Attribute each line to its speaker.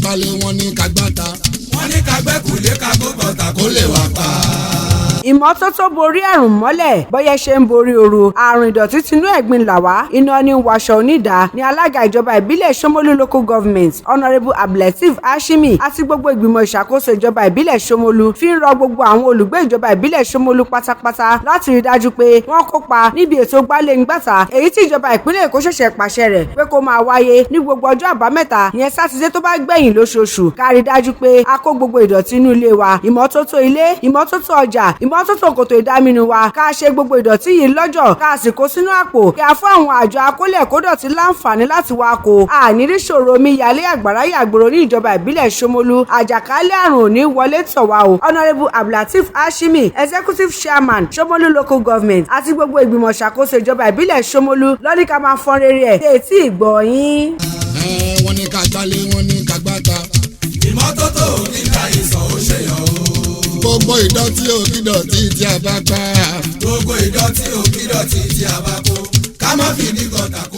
Speaker 1: Gbálé, wọ́n ní ká gbáta.
Speaker 2: Wọ́n ní ká gbẹ́kùlé, ká kó gọ̀tà kó lè wà pa.
Speaker 3: Ìmọ́tótó borí àrùn mọ́lẹ̀ bọ́yẹ́ ṣe ń borí ooru. Àrùn ìdọ̀tí tinú ẹ̀gbin làwá iná ní wàṣọ onídàá ní. Alága ìjọba ìbílẹ̀ Ṣómólú Local Government, Honourable Abdulateef Hashimi, àti gbogbo ìgbìmọ̀ ìṣàkóso ìjọba ìbílẹ̀ Ṣómólú fi ń rọ gbogbo àwọn olùgbé ìjọba ìbílẹ̀ Ṣómólú pátápátá láti rí dájú pé wọ́n kópa níbi ètò gbálé-ń-gbàtà, èyí tí ìjọba ìpínlẹ̀ Èkó ṣẹ̀ṣẹ̀ pàṣẹ rẹ̀ pé kó máa wáyé ní gbogbo ọjọ́ Àbámẹ́ta, ìyẹn Sátidé tó bá gbẹ̀yìn lóṣooṣù. Ká rí dájú pé a kó gbogbo ìdọ̀tí inú ilé wa, ìmọ́tótó ilé, ìmọ́tótó ọjà, ìmọ́tótó kòtò ìdáminú wa. Ká ṣe gbogbo ìdọ̀tí yìí lọ́jọ̀, ká sì kó sínú àpò, kí a fún àwọn àjọ akólẹ̀kódọ̀tí láǹfààní láti wá kó. Àníri ṣòro omi yalé àgbàrá yàgbòrò ní ìjọba ìbílẹ̀ Ṣómólú. Àjàkálẹ̀ àrùn ò ní wọlé tọ̀ wá o. Honourable Abdulateef Hashimi, Executive Chairman, Ṣómólú Local Government, àti gbogbo ìgbìmọ̀ ṣàkóso ìjọba ìbílẹ̀ Ṣómólú ló ní ká máa fọ́n rere ẹ̀ tètè ìgbọ̀ yín.
Speaker 1: Ẹ wọ́n ní ká gbálé, wọ́n ní ká gbáta.
Speaker 2: Ìmọ́tótó kíkà ìsàn ó ṣèyàn o.
Speaker 1: Gbogbo ìdọ̀tí òkìdọ̀tí tí a bá gbá.
Speaker 2: Gbogbo ìdọ̀tí òkìdọ̀tí tí a bá kó, ká má fi ní gọ̀tà kó.